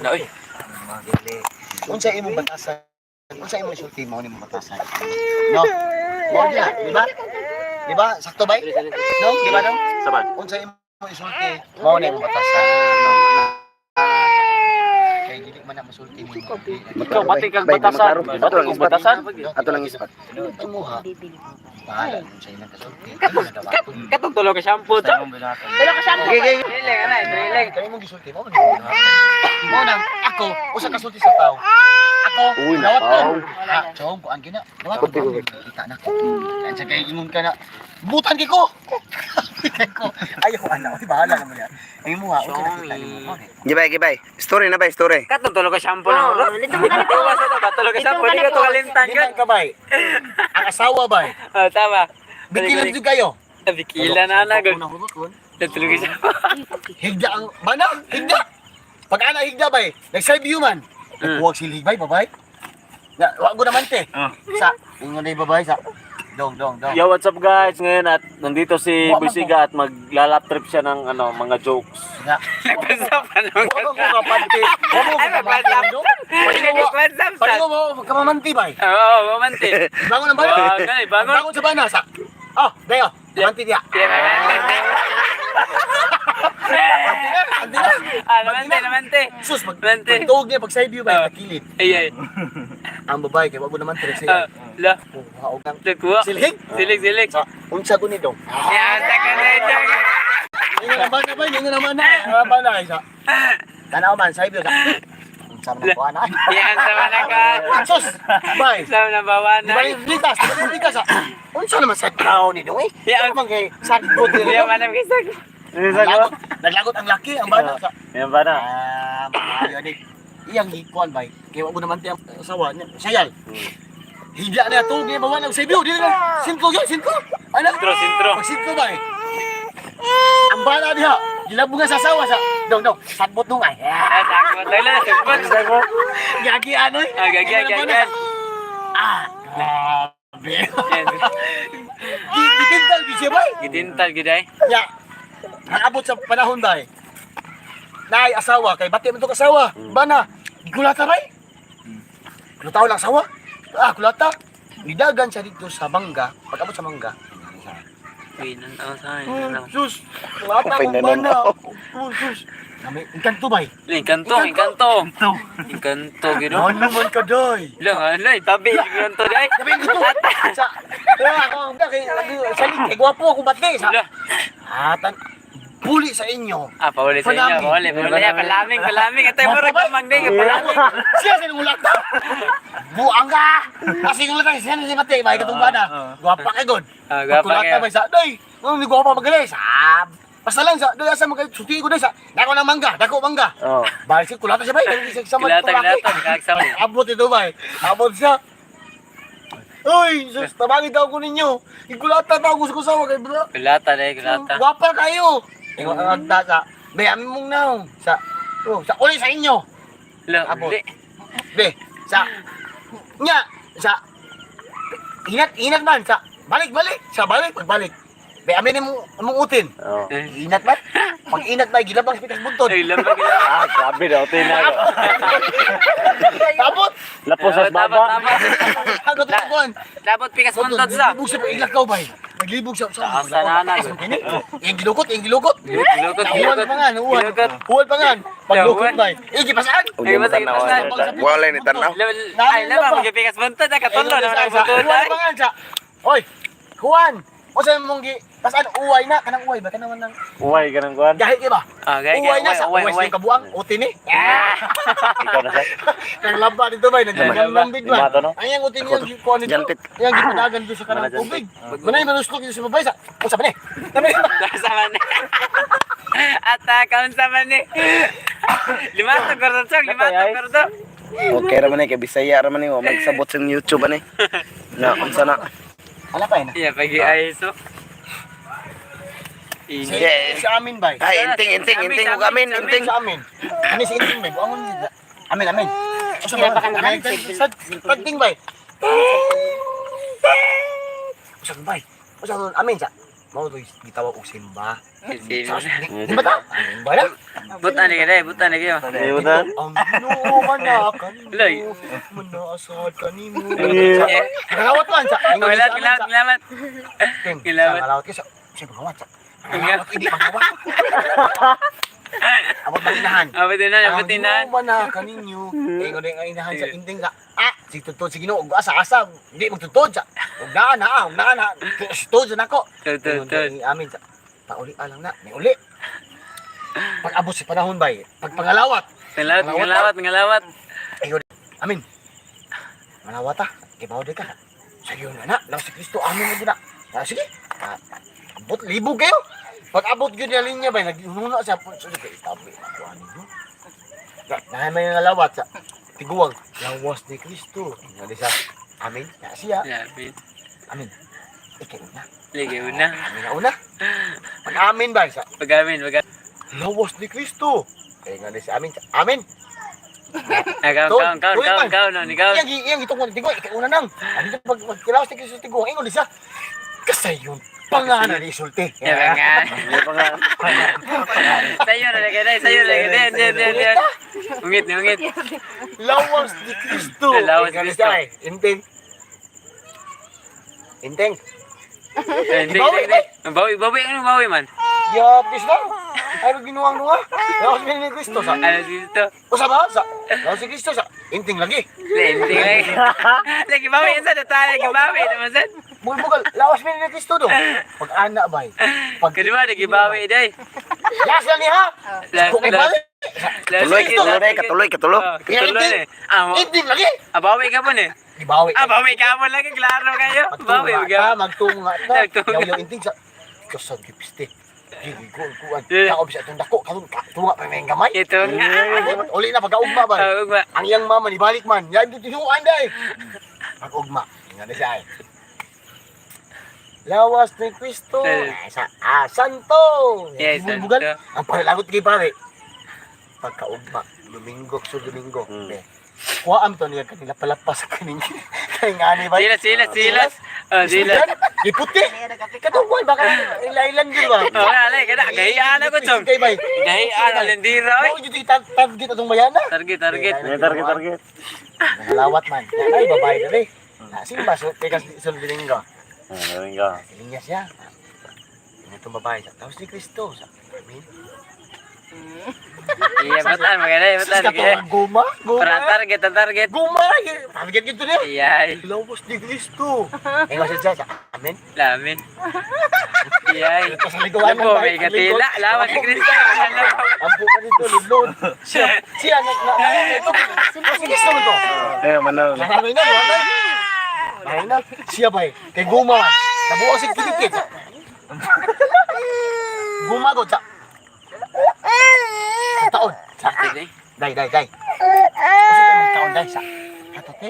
Na oy. Unsa imong batasan? Unsa imong isulti mo nimong batasan? No. Mo niya, di ba? Di ba? Sakto ba? No, di ba no? Saban. Unsa imong isulti mao na imong batasan? No. Kay dili man na masulti nimo. Ikaw pati kag batasan. Pati kag batasan. Ato lang ispat. Tumuha. Bahala sa ilang kasulti. Katong tulo ka shampoo to. Wala ka shampoo. Okay, okay. Dili na, dili. Kay imong gisulti mo mo na ako usa ka sulti sa tao. Ako, Uy, dawat ko. nakaw. Ah, chong, kuan gina. Dawat ko. Kita na ko. Kaya sa kay ingon ka na. Butan kay ko. Kay ko. Ayaw ana, oy bahala na mo niya. Ay mo ha, unsa nakita nimo mo. Gibay, gibay. Story na ba, story? Katong tulo ka shampoo na. Oo, dito mo ka na po. Tulo ka Dito shampoo, mo ka di na ka to po. kalimtan Di gud. man ka bay. Ang asawa bay. Oh, tama. Bikilan jud kayo. Bikila na na gud. Tulo ka shampoo. Higda ang bana, higda. Pag ana higda bay, nag-serve you man. Nagkuwag silhig bay, babay. Na, wa ko naman te. Sa, ingon na babay sa. Dong, dong, dong. Yo, what's up guys? Ngayon at nandito si Wa man Buisiga at maglalap trip siya ng ano, mga jokes. Nga. Nagpasa pa nung. Wa ko kapante. Wa mo Ay, kapante. Dong. Nagpasa Pareho mo kamamanti bay. Oo, mamanti. Bangon ang bana. Oh, gani, bangon. Bangon sa bana sa. Oh, dayo. Manti diya. Manti na. Ah, namante, namante. Sus, mag Manti. pagtuog niya pag side view bay Ah. nakilid. Ay, ay. Ang babae kay wa ko naman tere Ah, siya. la, Haog nang nagkuha. silhig. Silig, silig. Sa unsa ko ni dong. Yan, sa kanay. Ingon ang bana bay, ingon ang bana. Ang bana kay sa. Tanaw man side view sa. Unsa man ang ana. Yan, sa manaka. Sus, bay. Sa na bawa Di na. ba yung litas? Di ba yung litas? Ah? Unsa naman sa tao ni dong eh? Yeah. Ano man kay sagot ni Yan, dong? manam kisag. Naglagot, naglagot ang laki ang bana sa. Yan ba na? Ah, maayo ni. Iyang gikuan bay. Kay wa ko naman ti ang asawa niya. Sayal. Higla na to kay bawa nag sabiyo dili na. Sintro gyud, sintro. Ana. Sintro, sintro. Pag sintro bay. Ang bana diha, gilabungan sa asawa sa. Dong dong, sadbot nung ay. Ah, sagot. Dahil na, sagot. Gagi anoy. Ah, gagi, Ano gagi. na? Ah, grabe. Yan. Gitintal gyud siya bay. Gitintal, giday. Ya. Naabot sa panahon bay. Naay asawa kay bati man to asawa. Bana, gulata bay. Kulataw lang asawa. Ah, kulata. Nidagan siya dito sa mangga. Pag-abot sa mangga. Pinan ako sa akin. Sus, kulata Okay kong na bana. nun. Oh, sus. Nami, engkanto bay. Engkanto, engkanto. Engkanto, gino. Ano man ka day? Lang, alay, tabi, engkanto, day. Sabi ko sa wala ako ang kay sa kay gwapo ako bati sa. Ala. Ah, tan puli sa inyo. Ah, pauli sa inyo, Palaming. pauli, pauli. Palaming, palaming. Atay mo rin kamang day, palaming. Siya sa nulata. Buang ka. Kasi yung lata siya si Mate, may katong bana. Gwapa kay god. Ah, gwapa Pagkulata kayo. may sa, day. Nung ni gwapa magali sa. Basta lang sa, day asa magay suti ko day sa. Dako ng mangga, dako mangga. Oh. Balik siya kulata siya bay, dali siya sama Kulata, kulata, kagsama. Abot ito bay. Abot siya. Uy, sus, tabangin daw ko ninyo. Ikulata daw ko sa kusawa kay bro. Kulata, day, kulata. Gwapa kayo. Ingon ang agta sa, bay, amin mong naong. Sa, oh, sa uli sa inyo. Lo, Abot. uli. Be, sa nya sa inat inat man sa balik balik sa balik pagbalik. Be amin imong imong utin. Oh. Inat man. Pag inat ba gilabang sa pitas buntod. Ay, lamang, lamang. Ah, grabe daw tinag. Tapot. Lapos sa Tama, baba. tama. Agot ko kuan. Dapat pikas buntod sa. Naglibog siya pag ilakaw bay. Naglibog siya sa. Asa na na. Iyang gilukot, iyang gilukot. Gilukot, Huwal gilukot. pa nga, huwal. Gilukot. Huwal pa nga. Paglukot Huwal. bay. Iki pasaan. Uy, mo tanaw. Wala ni tanaw. Ay, lamang, magipikas buntod. ah, Katulo naman ang buntod. Huwal ay. pa nga siya. Oy, Juan. O sa mong gi pasaan uway na kanang uway ba kanang nang Uway ka ng kuan. gahi ba? Ah, gaya, Uway na sa uway, uway uway. sa kabuang utin ni. Ah! Ikaw na sa. Nang laba dito bay naglambig Lima ba. to, no? Ang yang utin yang gikuan nito. Jantit. Yang gipadagan dito sa kanang Mana tubig. Manay manuslok dito sa babay sa. Unsa ba ni? Nami. Sama ni. At kaunsa man ni. Lima to gordo chong, lima to gordo. Okay ra man eh, kay Bisaya ra man eh, wa magsabot sa YouTube ani. Na unsa na? Ala pa eh, na. Iya pagi ay so. Sa, Yeah. sa amin bay. Ay, inting inting inting ug amin, inting. Sa amin. Ani sa inting bay. Buangon dito. Amin amin. Unsa ba? Amin. Sa pagting bay. Unsa ba bay? Unsa ba amin sa? Mao to gitawag og simba. Simba. Di ba ta? Simba na. Butan ni kayo, butan ni kayo. Di ba ta? Ang Ginoo manakan Lay. mo, manaasad kanimo. Yeah. Ngalawat man sa. Ngalawat, ngalawat, ngalawat. Ngalawat. Ngalawat ka sa. Siyempre ngalawat sa. Ngalawat, hindi mangawat. Abot maginahan. Abutin na, abutin na. Ang Ginoo manakan ninyo. Eh, ngano yung inahan sa inding sa. Ah, sige tutod sa Ginoo. Ug asa asa, hindi magtutod sa. Ug naa na, ug naa na. Tutod sa nako. Tod, tod, tod. Amin sa. Pauli alang na, may uli. Pag abot sa panahon bay, pag pangalawat, Ngalawat, ngalawat, ngalawat. Amin. Manawata, kibaw di ka. Sige na na, lang si Kristo amin mo gina. Ah, sige. Ah, abot libo kayo. Pag abot gyud niya linya bay, naghununa siya. Sige kay tabi ako ani mo. Na may nalawat sa tiguang lawas ni Kristo. Nga di sa amin, na siya. Grabe. Amin. Ikay una. Lagi una. Amin na una. Pag amin bay sa Pag-amin, pag-amin. lawas ni Kristo. Kaya nga di sa amin, sa amin. Ah, kaon, kaon, kaon, kaon, kaon, no, ni kaon. Iyang iyang itong mga tiguang, ikaw una nang. Ano ito pag pagkilawas ni Kristo tiguang, ingon di siya. Kasayon, pangana ni isulti. Yeah, nga. Hindi pa nga. Sayo na lagi na, sayo na lagi na. Yan, yan, yan. Ungit, ungit. Lawas ni Kristo. Lawas ni Ingon di Kristo. siya, eh. Inteng. Inteng. Hindi, Bawi, hindi. Bawi, bawi, ano bawi man? Ya, Kristo. Ay, ginuwang nuwa. Lawas ni Kristo sa. Ano dito? Usa ba? Sa. Lawas ni Kristo sa. Inteng lagi. Hindi, lagi. Lagi bawi, sa tayo, lagi bawi naman sa. Bulbugal, lawas ni Kristo do. Pag ana bay. Pag Kedua lagi bawi day. Las lang niya. Kung kay bali. Katuloy, katuloy, day, katuloy, katulo. Katuloy eh. Ah, Inteng lagi. ah, bawi ka po eh. Gibawi. Ah, bawi ka po lagi, klaro kayo. Bawi Magtunga ka. ta, magtunga ta. Magtunga. Yaw yaw inting sa kasag gipiste. Gigigol kuan. Yeah. Kaob sa itong dako karon ka tunga pa may gamay. Ito nga. Uli na pagkaugma ba. Ah, ugma. Ang iyang mama ni balik man. Yan tinuan day. Pag-ugma. Nga na siya ay. Lawas ni Kristo. Eh. Ay, sa ah, santo. Yes, Bugal. santo. Ang palagot kay pare. Pagkaugma, Domingo sa Domingo. Eh, kuha am to niya kanila palapas sa kaning kaning ani ba? Silas, silas, silas. Oh, silas. Iputi. Katungwal baka ilailan gyud ba? Oh, alay, kada gayaan ako chong. Kay bay. Gayaan lendira oy. Mao jud target atong bayana. Target, target. May target, target. Nalawat man. Ay babae dali. Ah, sino ba so kay sa Domingo? Ah, galing ka. Linya siya. Ina itong babae sa tapos ni Kristo sa amin. Iya, batan maganda, Sus batan. katong guma, guma. Para target, ang target. Guma lagi. Target gitu niya. Iya, Lawas ni Kristo. Ingon siya sa amin. lamin. Iya. Sa liguan Ano po, may katila. Lawan si Kristo. Ampo ka dito, ludlod. Siya, siya, na, na, na, ito. Si Kristo mo to. Eh, manaw. Nanay na, nanay. Nanay na. Siya ba eh? Kay guma man. Nabuo si kitikit. Guma ko, sa. Sa taon. Sa. Day, day, day. Usa tayo taon, day, sa. Ato, te.